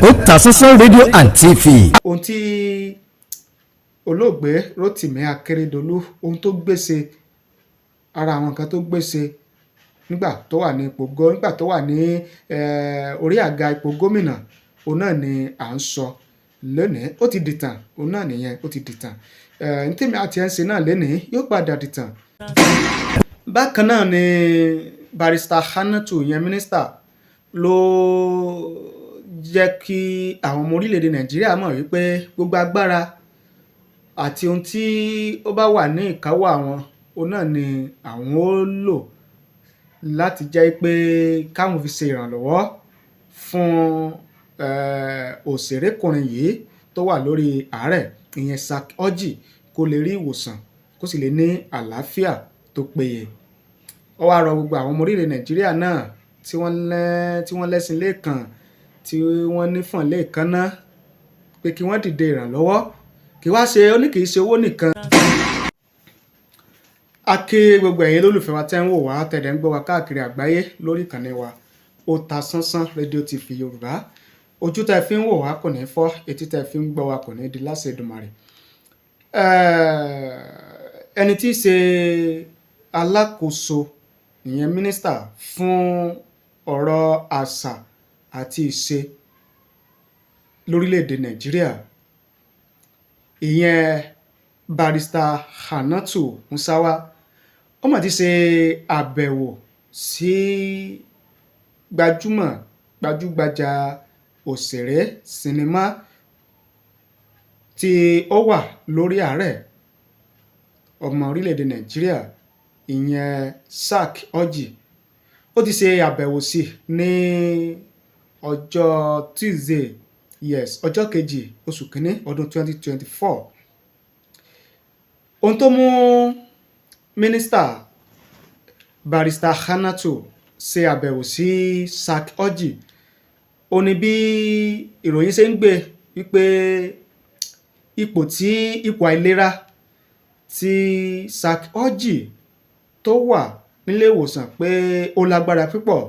Otasansan rédíò and TV. Ohun tí olóògbé Rotimi Akeredolu, ohun tó gbèsè, ara àwọn nǹkan tó gbèsè nígbà tó wà ní ipò, nígbà tó wà ní orí àga ipò gómìnà, òun náà ni à ń sọ lónìí. Ó ti dìtàn, òun náà nìyẹn, ó ti dìtàn. Ní tèmi àti ẹ̀ ń ṣe náà lénìí yóò padà dìtàn. Bákan náà ni Barrister Hannatu, ìyẹn mínísítà, ló jẹ́ kí àwọn ọmọ orílẹ̀-èdè Nàìjíríà mọ̀ wípé gbogbo agbára àti ohun tí ó bá wà ní ìkáwọ́ àwọn, òun náà ni àwọn ó lò láti jẹ́ pé káwọn fi ṣe ìrànlọ́wọ́ fún òṣèrékùnrin yìí tó wà lórí àárẹ̀, ìyẹn Zack Orji, kó lè rí ìwòsàn, kó sì lè ní àlàáfíà tó péye. Ó wáá rọ gbogbo àwọn ọmọ orílẹ̀ Nàìjíríà náà tí wọ́n lẹ́sìn lẹ́ẹ̀kan, tí wọ́n nífọ̀n lẹ́ẹ̀kanná, pé kí wọ́n dìde ìrànlọ́wọ́. Kí wá ṣe ó ní kì í ṣe owó nìkan. A kí gbogbo ẹ̀yin olólùfẹ́ wa tẹ́ ń wò wá, tẹ̀dẹ̀ ń gbọ́ wa káàkiri àgbáyé lórí ìkànnì wa, Otasansan rédíò TV Yorùbá. Ojú tẹ́ fi ń wò wá kò ní fọ́, etí tẹ́ fi ń gbọ́ wa kò ní di láṣẹ Èdùmàrè. Ẹni tí í ṣe alákòóso, ìyẹn mínísítà fún ọ̀rọ̀ àṣà àti ìṣe lórílẹ̀‐èdè Nàìjíríà, ìyẹn Barrister Hannatu Musawa, ó mà ti ṣe àbẹ̀wò sí gbajúmọ̀ gbajúgbajà òṣèré sinimá tí ó wà lórí àárẹ̀, ọmọ orílẹ̀-èdè Nàìjíríà, ìyẹn Zack Orji. Ó ti ṣe àbẹ̀wò sí ní ọjọ́ Tuesday, yes, ọjọ́ 2 oṣù 1 ọdún 2024. Ohun tó mú mínísítà Barrister Hannatu ṣe àbẹ̀wò sí Zack Orji, ó ní bí ìròyìn ṣe ń gbé wípé ipò àìlera tí Zack Orji tó wà nílé ìwòsàn pé ó lágbára púpọ̀,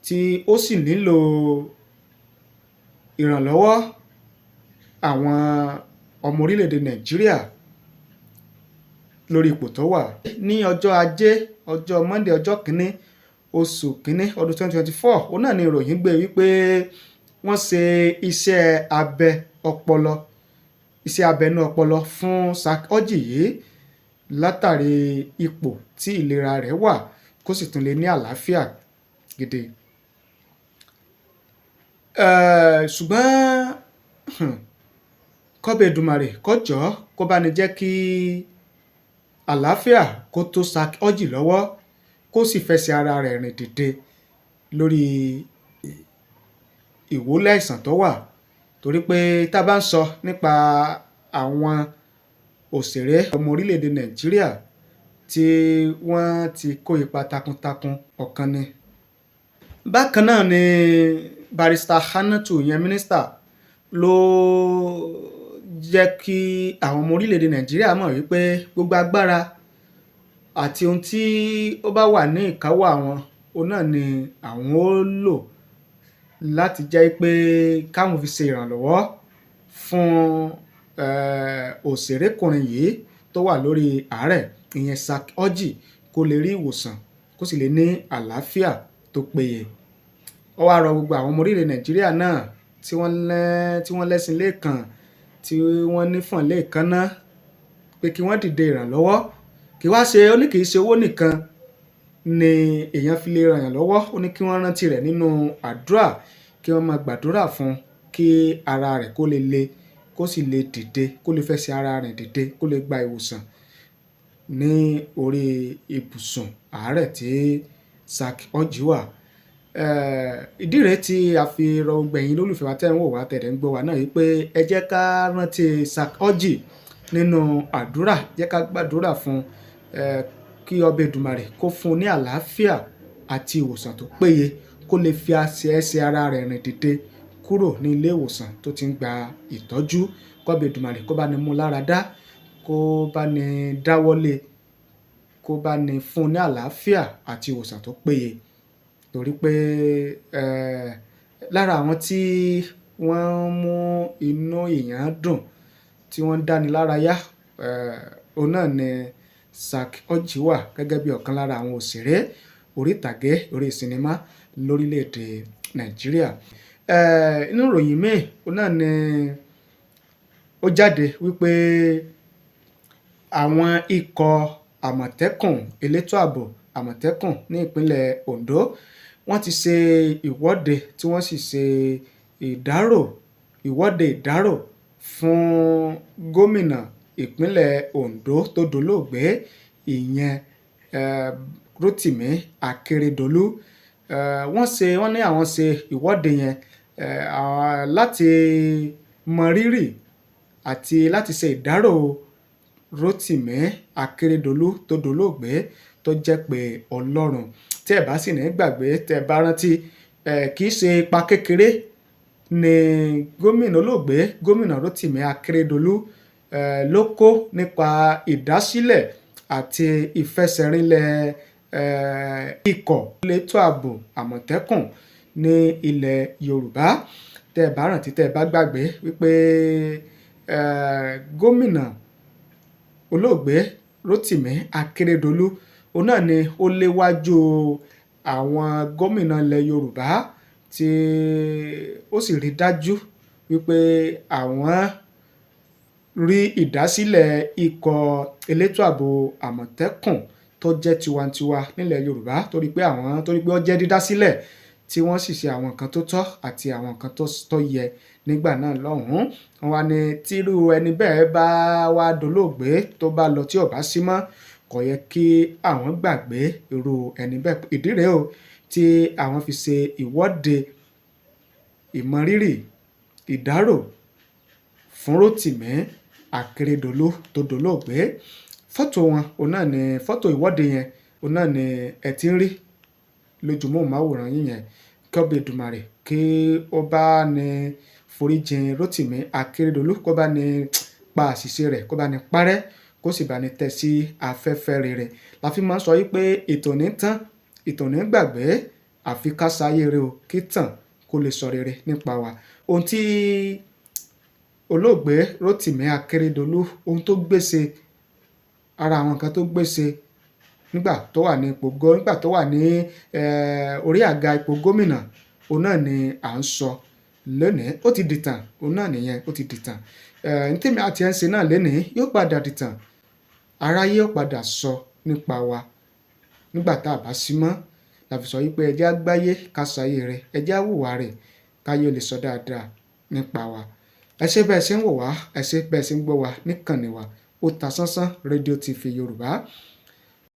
tí ó sì nílò ìrànlọ́wọ́ àwọn ọmọ orílẹ̀-èdè Nàìjíríà lórí ipò tó wà. Ní ọjọ́ Ajé, ọjọ́ Monday, ọjọ́ 1 oṣù 1 ọdún 2024, òun náà ni ìròyìn gbé wípé wọ́n ṣe iṣẹ́ abẹ ọpọlọ, iṣẹ́ abẹnú ọpọlọ fún Zack Orji yìí látàrí ipò tí ìlera rẹ̀ wà, kó sì tún lè ní àlàáfíà gidi. Ṣùgbọ́n kọ́bẹ̀ Èdùmàrè kó jọ̀ọ́, kó bá ní jẹ́ kí àlàáfíà kó tó Zack Orji lọ́wọ́, kó sì fẹsẹ̀ ara rẹ̀ rìn dìde lórí ìwólẹ̀ àìsàn tó wà, torí pé tá a bá ń sọ nípa àwọn òṣèré ọmọ orílẹ̀-èdè Nàìjíríà tí wọ́n ti kó ipa takuntakun, ọ̀kan ni. Bákan náà ni Barrister Hannatu, ìyẹn mínísítà, ló jẹ́ kí àwọn ọmọ orílẹ̀-èdè Nàìjíríà mọ̀ wípé gbogbo agbára àti ohun tí ó bá wà ní ìkáwọ́ àwọn, òun náà ni àwọn ó lò láti jẹ́ pé káwọn fi ṣe ìrànlọ́wọ́ fún òṣèrékùnrin yìí tó wà lórí àárẹ̀, ìyẹn Zack Orji, kó lè rí ìwòsàn, kó sì lè ní àlàáfíà tó péye. Ó wáá rọ gbogbo àwọn ọmọ orílẹ̀ Nàìjíríà náà tí wọ́n lẹ́sìn lẹ́ẹ̀kan, tí wọ́n nífọ̀n lẹ́ẹ̀kanná, pé kí wọ́n dìde ìrànlọ́wọ́. Kí wá ṣe ó ní kì í ṣe owó nìkan ni èèyàn fi lè ràn yàn lọ́wọ́. Ó ní kí wọ́n rántí rẹ̀ nínú àdúrà, kí wọ́n máa gbàdúrà fún kí ara rẹ̀ kó lè le, kó sì lè dìde, kó lè fẹsẹ̀ ara rẹ̀ dìde, kó lè gba ìwòsàn ní orí ibùsùn àárẹ̀ tí Zack Orji wà. Ìdí rèé tí a fi rọ gbogbo ẹ̀yin olólùfẹ́ wa tẹ́ ń wò wá, tẹ̀dẹ̀ ń gbọ́ wa náà yìí pé ẹ jẹ́ ká rántí Zack Orji nínú àdúrà, jẹ́ ká gbàdúrà fún kí ọba Èdùmàrè kó fún un ní àlàáfíà àti ìwòsàn tó péye, kó lè fi ẹsẹ̀ ara rẹ̀ rìn dìde kúrò ní ilé ìwòsàn tó ti ń gba ìtọ́jú. Kọ́ba Èdùmàrè kó bá ní mú lára dá, kó bá ní dáwọ́lé, kó bá ní fún un ní àlàáfíà àti ìwòsàn tó péye, torí pé Lára àwọn tí wọ́n ń mú inú èèyàn dùn, tí wọ́n ń dáni lárayá, òun náà ni Zack Orji wà gẹ́gẹ́ bí ọ̀kan lára àwọn òṣèré orí ìtàgé, orí sinimá lórílẹ̀‐èdè Nàìjíríà. Inú ìròyìn míì, òun náà ni ó jáde wípé àwọn ikọ̀ Àmọ̀tẹ́kùn, elétò ààbò Àmọ̀tẹ́kùn ní ìpínlẹ̀ Ondo, wọ́n ti ṣe ìwọ́de tí wọ́n sì ṣe ìdárò, ìwọ́de ìdárò fún gómìnà ìpínlẹ̀ Ondo tó dolóògbé, ìyẹn Rotimi Akeredolu. Wọ́n ṣe, wọ́n ní àwọn ṣe ìwọ́de yẹn láti mọ rírì àti láti ṣe ìdárò Rotimi Akeredolu tó dolóògbé, tó jẹ́ pé Ọlọ́run. Tí ẹ bá sì ní gbàgbé, tẹ́ ẹ bá rántí, kì í ṣe ipa kékeré ni gómìnà olóògbé, gómìnà Rotimi Akeredolu, ló kó nípa ìdásílẹ̀ àti ìfẹsẹ̀rinlẹ̀ ikọ̀ elétò ààbò Àmọ̀tẹ́kùn ní ilẹ̀ Yorùbá. Tẹ́ ẹ bá rántí, tẹ́ ẹ bá gbàgbé wípé gómìnà olóògbé Rotimi Akeredolu, òun náà ni ó léwájú àwọn gómìnà ilẹ̀ Yorùbá tí ó sì rí dájú wípé àwọn rí ìdásílẹ̀ ikọ̀ elétò ààbò Àmọ̀tẹ́kùn tó jẹ́ tiwantiwa nílẹ̀ Yorùbá, torí pé àwọn, torí pé ó jẹ́ dídásílẹ̀ tí wọ́n sì ṣe àwọn nǹkan tó tọ́ àti àwọn nǹkan tó yẹ nígbà náà lọ́hùn-ún. Wọ́n wá ní tírú ẹni bẹ́ẹ̀ bá wá dolóògbé, tó bá lọ, tí ò bá sí mọ́, kò yẹ kí àwọn gbàgbé irú ẹni bẹ́ẹ̀. Ìdí rèé o tí àwọn fi ṣe ìwọ́de ìmọrírì ìdárò fún Rotimi Akeredolu tó dolóògbé. Fọ́tò wọn, òun náà ni fọ́tò ìwọ́de yẹn, òun náà ni ẹ ti ń rí lójúmọ́ máwòrán yín yẹn. Kí Ọba Èdùmàrè kí ó bá ní foríjìn Rotimi Akeredolu, kó bá ní pa àṣìṣe rẹ̀, kó bá ní parẹ́, kó sì bá ní tẹ́ sí afẹ́fẹ́ rere. La fi máa ń sọ wípé ìtàn ò ní tán, ìtàn ò ní gbàgbé, àfi ká sáyé rere o, kí tàn kó lè sọ rere nípa wa. Ohun tí olóògbé Rotimi Akeredolu, ohun tó gbéṣe, ara àwọn nǹkan tó gbéṣe nígbà tó wà ní ipò, nígbà tó wà ní orí àga ipò gómìnà, òun náà ni à ń sọ lónìí. Ó ti dìtàn, òun náà nìyẹn, ó ti dìtàn. Ní tèmi àti ẹ̀ ń ṣe náà lénìí yóò padà dìtàn. Aráyé yóò padà sọ nípa wa nígbà tá a bá sí mọ́. La fi sọ wípé ẹ jẹ́ á gbáyé ká ṣayé rẹ̀, ẹ jẹ́ á hùwà rẹ̀ káyé lè sọ dáadáa nípa wa. Ẹ ṣé bẹ́ẹ̀ ṣe ń wò wá, ẹ ṣé bẹ́ẹ̀ ṣe ń gbọ́ wa níkànnì wa, Otasansan Rédíò TV Yorùbá.